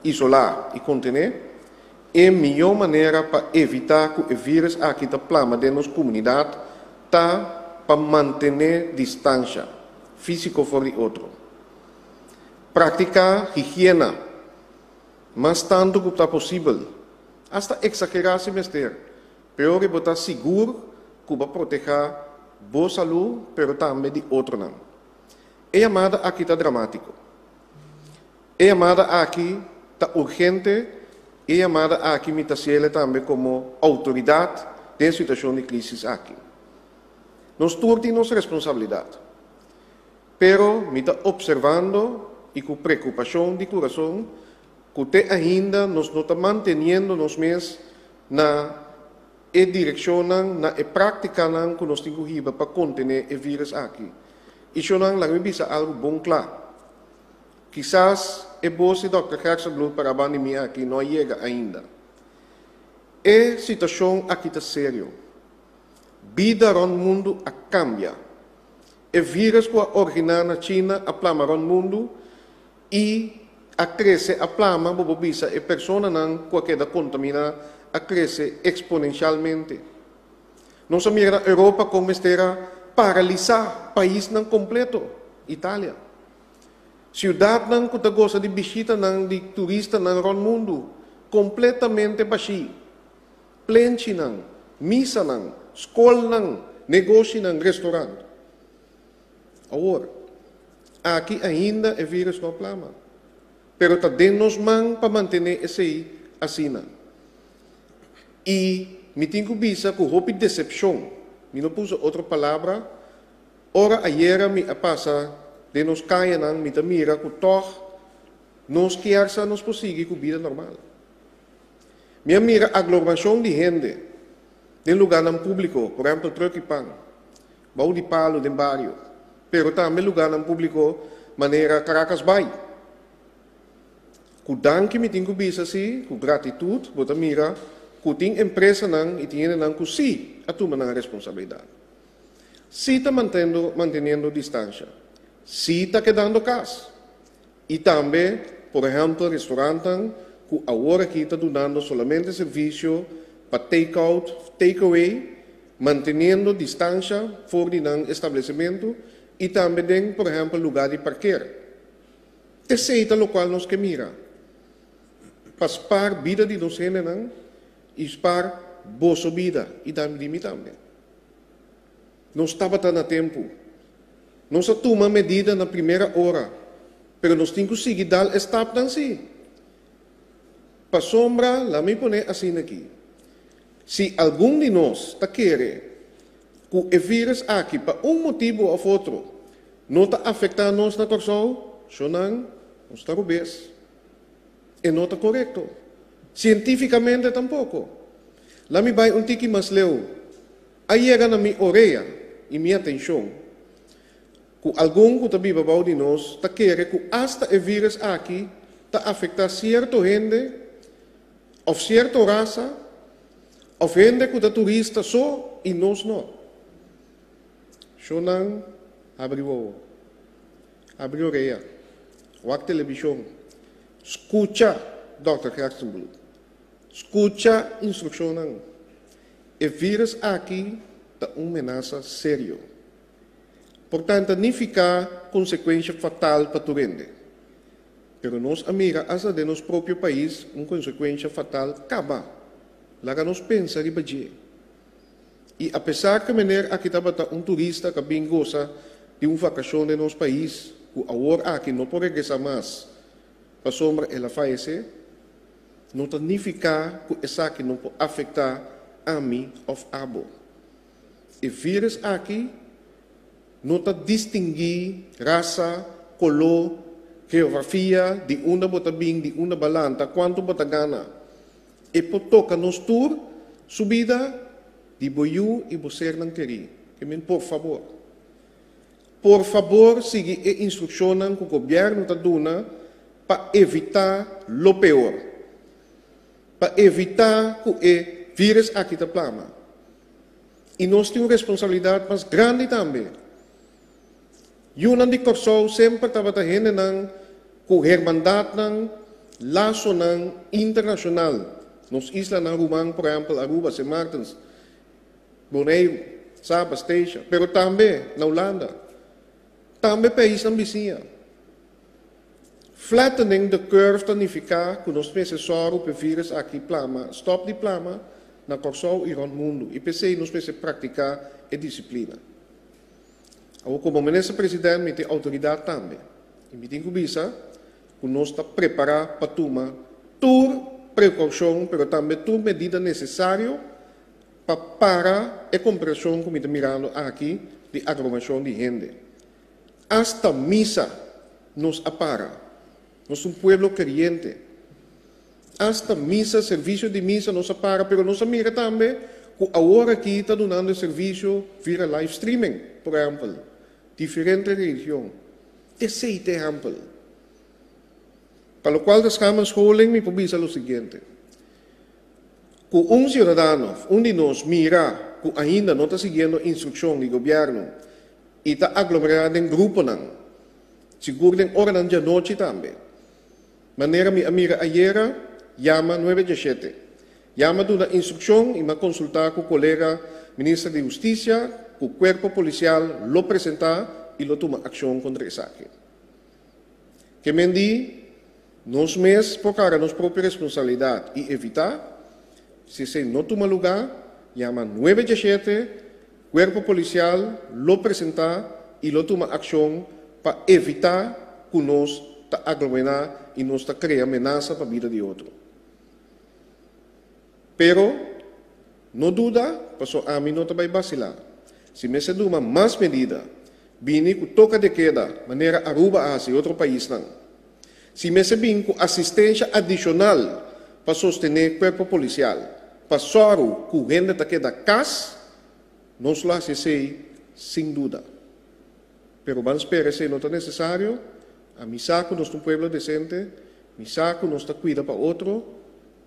Isolá i kontené, E mihó manera pa evitá ku e vírùs aki ta plama den nos komunidat ta pa mantené distansha físiko for di otro. Praktiká higiena mas tantu ku ta posibel, asta eksagerá si mester, pero bo ta sigur ku bo a protehá bo salú pero tambe di otronan. E yamada aki ta dramátiko. E yamada aki ta urgente, e yamada aki mi ta hasiele tambe komo outoridat den e situashon di krísis aki. Nos tur tin nos responsabilidat, pero mi ta opservando i ku preokupashon di kurason ku te ainda nos no ta manteniendo nos mes na e direkshonnan, na e práktikanan ku nos tin ku hiba pa kontené e vírùs aki. I shonnan, laga mi bisa algu bon kla. Kisas e bos di Dòkter Gerstenbluth para banda di mi aki no a yega ainda. E situashon aki ta serio. Bida rònt mundu a kambia. E vírùs ku a originá na China a plama rònt mundu i a krese, a plama, bo por bisa e personanan ku a keda kontaminá a krese eksponenshalmente. Nos a mira na Europa kon mester a paralisá paisnan kompleto, Italia. Siudatnan ku ta gosa di bishitanan di turistanan rònt mundu, kompletamente bashí. Plenchinan, misanan, skolnan, negoshinan, restorant. Awor, aki ainda e vírùs no a plama, pero ta den nos man pa mantené esei asina. I mi tin ku bisa ku hopi desepshon, mi no por usa otro palabra, Ora ayera mi a pasa den nos kayanan mi ta mira ku tòg nos kier sa nos por sigui ku bida normal. Mi a mira aglomashon di hende den lugánan públiko, por ehèmpel Trùk i Pan, bou di palu den bario, pero tambe lugánan públiko manera Caracas Bay. Ku danki mi tin ku bisa si, ku gratitut bo ta mira ku tin empresanan i tin hendenan ku sí a tuma nan responsabilidat. Sí ta mantendo manteniendo distansha. Sí ta kedando kas. I tambe, por ehèmpel, restorantnan ku awor aki ta dunando solamente servisio pa take out, take away, manteniendo distansha for di nan establesementu i tambe den, por ehèmpel, lugá di parker. Esei ta lokual nos ke mira pa spar bida di nos hendenan i spar boso bida i di mi tambe. Nos tabata na tempu. Nos a tuma medida na primera ora, pero nos tin ku sigui dal e stapnan sí. Pasobra, laat mi pone asina aki, si algun di nos ta kere ku e vírùs aki pa un motibu òf otro no ta afektá nos na Kòrsou, shonnan, nos ta rubes. E no ta korekto. Sientífikamente tampoko. Laat mi bai un tiki mas leu. A yega na mi orea i mi atenshon ku algun ku ta biba bou di nos ta kere ku asta e vírùs aki ta afektá sierto hende òf sierto rasa òf hende ku ta turista so i nos no. Shonnan, habri wowo. Habri orea. Wak televishon. Skucha Dòkter Gerstenbluth. Skucha instrukshonnan. E vírùs aki ta un menasa serio. Por tanta nifiká konsekuensha fatal pa tur hende. Pero nos a mira asta den nos propio pais un konsekuensha fatal kaba. Laga nos pensa riba dje. I apesar ku e mener aki tabata un turista ku a bin gosa di un vakashon den nos pais ku awor aki no por regresá mas pasobra el a fayesé, No ta nifiká ku esaki no por afektá ami òf abo. E vírùs aki no ta distinguí rasa, koló, geografia, di unda bo ta bin, di unda bo a lanta, kuantu bo ta gana. E por toka nos tur su bida, di bo yu i bo sernan kerí. Ke men por fabor. Por fabor sigui e instrukshonnan ku gobièrnu ta duna pa evitá lo peor, pa evitá ku e vírùs aki ta plama. I nos tin un responsabilidat mas grandi tambe. Yunan di Kòrsou semper tabata hendenan ku hermandatnan, Lasonan internashonal, nos islanan ruman, por ehèmpel Aruba, Sint Maartens, Boneiru, Saba, Statia, pero tambe na Hulanda, tambe paisnan bisiña. Flattening the curve ta nifiká ku nos mester sòru pa e vírus aki plama, stòp di plama na Kòrsou i rònt mundu i p'esei nos mester praktiká e disiplina. Awor komo Minister President mi tin outoridat tambe i mi tin ku bisa ku nos ta prepará pa tuma tur prekoushon pero tambe tur medida nesesario pa para e kompreshon ku mi ta mirando aki di aglomashon di hende. Asta misa nos a para. Nos ta un pueblo kreyente. Asta misa, servisio di misa nos a para, pero nos a mira tambe ku awor aki ta dunando e servisio via live streaming, por ehèmpel, diferente religion. Esei ta ehèmpel. Pa lokual ta samenscholing mi por bisa lo siguiente, ku un siudadano, un di nos mira ku ainda no ta siguiendo instrukshon di gobièrnu i ta aglomerá den gruponan, sigur den oranan djanochi tambe. Manera mi a mira ayera, yama nuebe djashete. Yama duna instrukshon i m'a konsultá ku kolega Minister di Hustisia ku kuerpo polisial lo presentá i lo tuma akshon kontra esaki. Ke men di, nos mes por karga nos propio responsabilidat i evitá, si esei no tuma lugá, yama nuebe djashete, Cuerpo Policial lo presenta y lo tuma accion pa evita cu nos ta aglomera y nos ta crea menasa pa bida di otro. Pero, no duda, paso ami no ta bay bacila. Si mester duma mas medida, bini cu toca de queda manera Aruba a haci y otro paisnan. Si mester bin cu asistencia adicional pa sostene Cuerpo Policial, pa sòru cu hende ta keda cas, nos lo haci esey sin duda. Pero ban spera esey no ta necesario, ami sa cu nos ta un pueblo decente, mi sa cu nos ta cuida pa otro,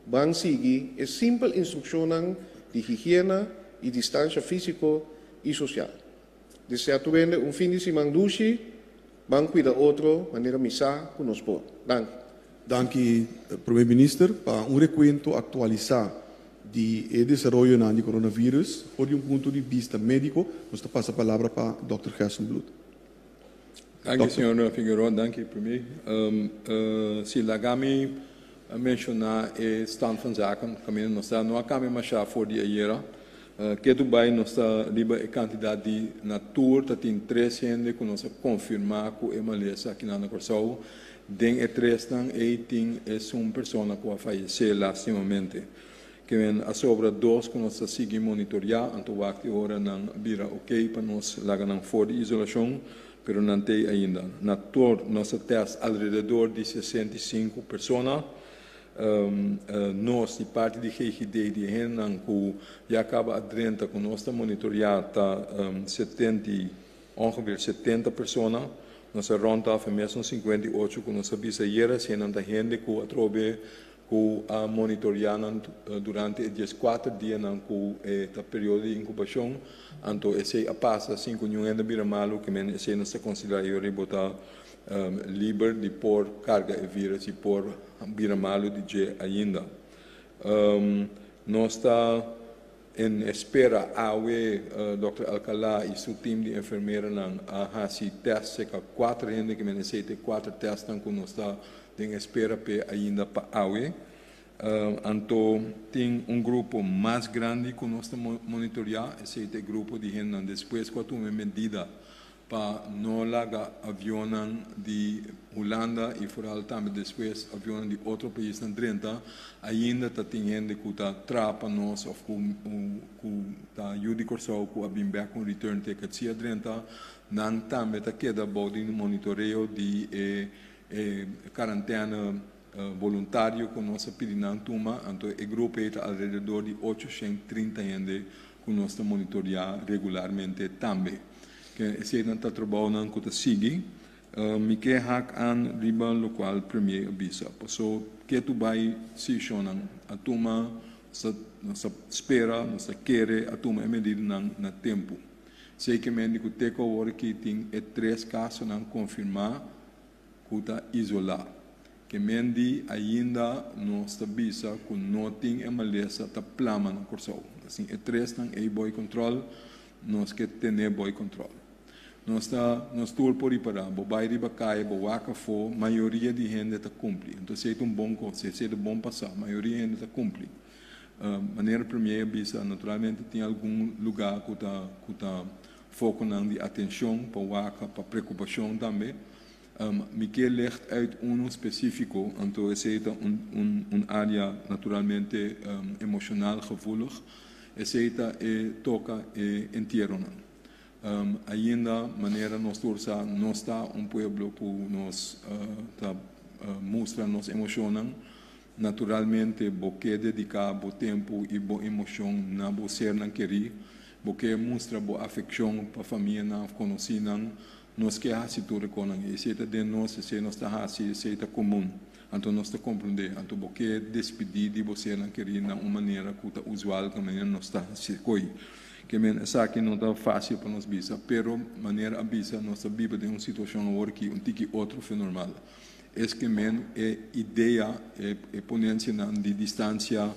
ban sigui e simpel instruccionnan di higiena y distancia fisico y social. Desea tur hende un fin di siman dushi, ban cuida otro manera mi sa cu nos por. Danki. Danki Prome Minister pa un recuento actualisa di e desaroyonan di coronavirus for di un punto di bista medico. Nos ta pasa palabra pa Dòkter Gerstenbluth. Danki señor Figueroa, danki Prome. Si laga mi menciona e stand van zaken caminda nos ta no a cambia masha for di ayera. Ketu bai nos ta riba e kantidat di na tur ta tin tres hende ku nos a konfirmá ku e malesa akinan na Kòrsou. Den e tresnan ei tin esun persona ku a fayesé lastimamente. Ke men a sobra dos ku nos ta sigui monitoriá, anto wak di ora nan bira oké pa nos laga nan for di isolashon, pero nan t'ei ainda. Na tur nos a tèst alrededor di 65 persona. Nos di parti di GGD di e hendenan ku ya kaba a drenta ku nos ta monitoreá ta 70, ongeveer 70 persona. Nos a rònt af e mesun 58 ku nos a bisa ayera, si nan ta hende ku atrobe ku a monitoreá nan durante e 14 dianan ku e ta periodo di inkubashon, anto esei a pasa sin ku niun hende a bira malu, ke men esei nos ta konsiderá yori bo ta liber di por karga e vírus i por bira malu di dje ainda. Nos ta en espera awe Dòkter Alcalá i su tim di enfermeranan a hasi tèst serka kuater hende ke men esei ta e kuater tèstnan ku nos ta den espera p'e ainda pa awe. Anto tin un grupo mas grandi ku nos ta monitoreá, esei ta e grupo di hendenan despues ku a tuma e medida pa no laga avionnan di Hulanda y foral tambe despues avionnan di otro paisnan drenta, ainda ta tin hende cu ta traha pa nos of cu cu ta yu di Corsou cu a bin bek cu un return ticket si a drenta, nan tambe ta keda bou di monitoreo di e e quarantaine voluntario cu nos a pidi nan tuma, anto e grupo ey ta alrededor di 830 hende cu nos ta monitorea regularmente tambe. Ke eseinan ta trabounan ku ta sigui. Mi ke hak aan riba lokual Premier a bisa. Paso ketu bai sishonnan a tuma, nos ta spera, nos ta kere a tuma e medidanan na tempu. Sekermente ku te ku awor aki tin e tres kasonan konfirmá ku ta isolá. Ke men di ainda nos ta bisa ku no tin e malesa ta plama na Kòrsou. Asin e tresnan ei bou kòntròl, nos ke tene bou kòntròl. Nos ta, nos tur por ripará, bo bai riba kaya, bo wak afó, mayoria di hende ta kumpli. Anto esei ta un bon kos, esei ta bon pasá, mayoria hende ta kumpli. Manera Premier a bisa, naturalmente tin algun lugá ku ta ku ta fokonan di atenshon pa wak, pa preokupashon tambe. Mi ke legt uit unu spesífiko, anto esei ta un un un área naturalmente emoshonal gevoelig, esei ta e toka e entieronan. Ainda manera nos tur sa, nos ta un pueblo ku nos ta mustra nos emoshonnan. Naturalmente bo ke dediká bo tempu i bo emoshon na bo sernan kerí. Bo ke mustra bo afekshon pa famianan òf konosínan. Nos ke hasi tur e konan ei. Esei ta den nos, esei nos ta hasi, esei ta komun. Anto nos ta komprondé. Anto bo ke despidí di bo sernan kerí na un manera ku ta usual, ku manera nos ta hasi koi. Ke men, esaki no ta fásil pa nos bisa, pero manera a bisa nos ta biba den un situashon awor ki un tiki otro fe normal. Es ke men e idea, e e ponensianan di distansia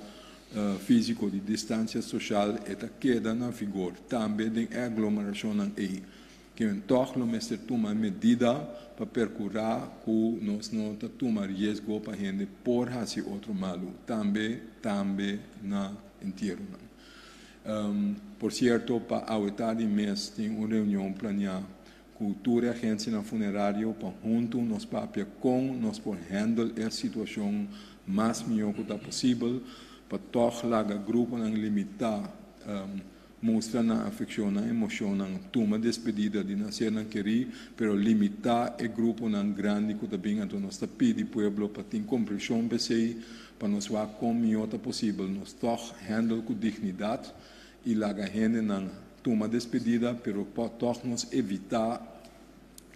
físiko, di distansia soshal e ta keda na vigor tambe den e aglomerashonnan ei. Ke men tòg lo mester tuma medida pa perkurá ku nos no ta tuma riesgo pa hende por hasi otro malu tambe tambe na entieronan. Por sierto pa awe tardi mes tin un reunion planeá ku tur e agensianan funerario pa huntu nos papia kon nos por handle e situashon mas mihó ku ta posibel pa tòg laga gruponan limitá mustra nan afekshon, nan emoshonnan, tuma despedida di nan sernan kerí, pero limitá e gruponan grandi ku ta bin. Anto nos ta pidi pueblo pa tin komprenshon p'esei, pa nos wak kon mihó ta posibel nos tòg handle ku dignidat i laga hendenan tuma despedida, pero pa tòg nos evitá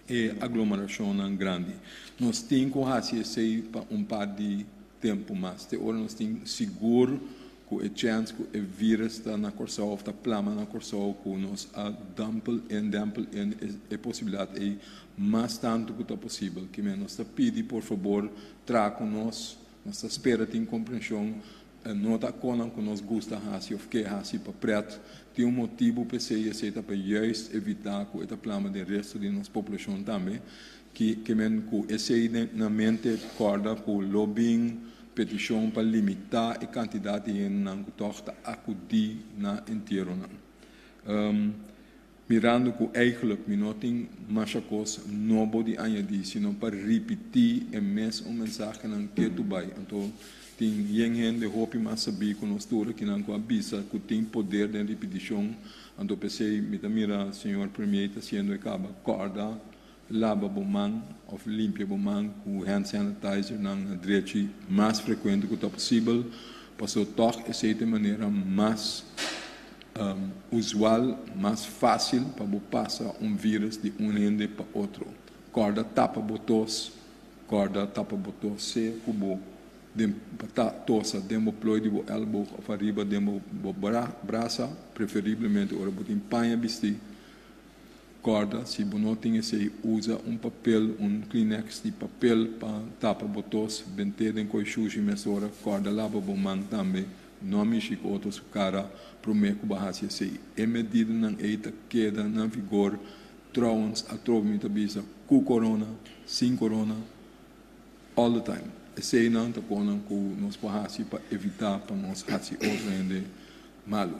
e aglomerashonnan grandi. Nos tin ku hasi esei pa un par di tempu mas, te ora nos tin sigur ku e chèns ku e vírus ta na Kòrsou òf ta plama na Kòrsou ku nos a dòmpel in, dèmpel in e posibilidat ei mas tantu ku ta posibel. Kimen nos ta pidi por fabor traha ku nos, nos ta spera tin komprenshon, no ta konan ku nos gusta hasi òf ke hasi pa prèt, tin un motibu p'esei, esei ta pa juist evitá ku e ta plama den resto di nos poblashon tambe. Ki kimen ku esei na mente kòrda ku lo bin Petishon pa limitá e kantidat di hendenan ku tòg ta akudí na entieronan. Mirando ku eigelijk mi no tin masha kos nobo di añadí, sino pa ripití e mes un mensahenan ketu bai. Anto tin yen hende hopi mas sabí ku nos tur akinan ku a bisa ku tin poder den ripitishon. Anto p'esei mi ta mira señor Premier ta hasiendo e kaba. Kòrda Laba bo man of limpia bo man ku hand sanitizer nan na drechi mas frekuente ku ta posibel, paso tòg esei ta e manera mas usual, mas fásil pa bo pasa un vírus di un hende pa otro. Kòrda tapa bo tos, kòrda tapa bo tos sea ku bo den ta tosa den bo plooi di bo èlboog òf ariba den bo brasa, preferiblemente ora bo tin paña bistí. Kòrda, si bo no tin esei, usa un papel, un kleenex di papel pa tapa bo tos, bent'é den koi shushi mesora. Kòrda laba bo man tambe, no mishi ku otro su kara promé ku bo hasi esei. E medidanan ei ta keda na vigor. Trouwens, atrobe mi ta bisa, ku korona, sin korona, all the time. Eseinan ta konan ku nos por hasi pa evitá pa nos hasi otro hende malu.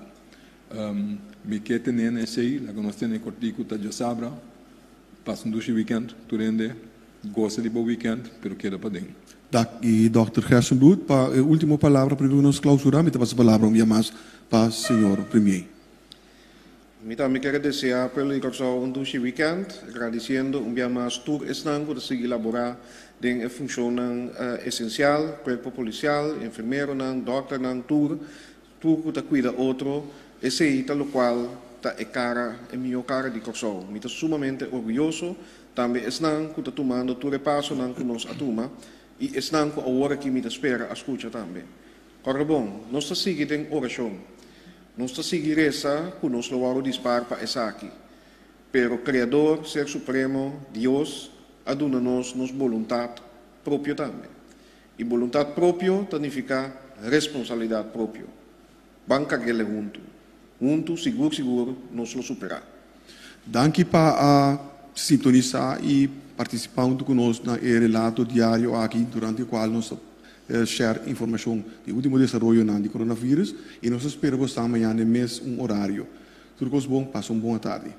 Mi ke tene na esei, laga nos tene kortiku ta djasabra. Pasa un dushi weekend tur hende, gosa di bo weekend, pero keda paden. Danki Dòkter Gerstenbluth pa e ultimo palabra prome ku nos klausura. Mi ta pasa palabra un bia mas pa señor Premier. Mi tambe kier a desea pueblo di Kòrsou un dushi weekend, gradisiendo un bia mas tur esnan ku ta sigui laborá den e funshonnan esensial, kuerpo polisial, enfermeronan, dòkternan, tur Tur ku ta kuida otro, esei ta lokual ta e kara, e mihó kara di Kòrsou. Mi ta sumamente orguyoso, tambe esnan ku ta tumando tur e pasonan ku nos a tuma i esnan ku awor aki mi ta spera a skucha tambe. Kòrda bon, nos ta sigui den orashon. Nos ta sigui resa ku nos lo wòrdu dispar pa esaki. Pero Kreador, Ser Supremo, Dios, a duna nos nos boluntat propio tambe. I boluntat propio ta nifiká responsabilidat propio. Ban karg'el huntu. Huntu, sigur sigur, nos lo superá. Danki pa a sintonisá i partisipá huntu ku nos na e relato diario aki durante kual nos a share informashon di último desaroyonan di coronavirus i nos ta spera bo mañan na e mesun orario. Tur kos bon, pasa un bon tardi.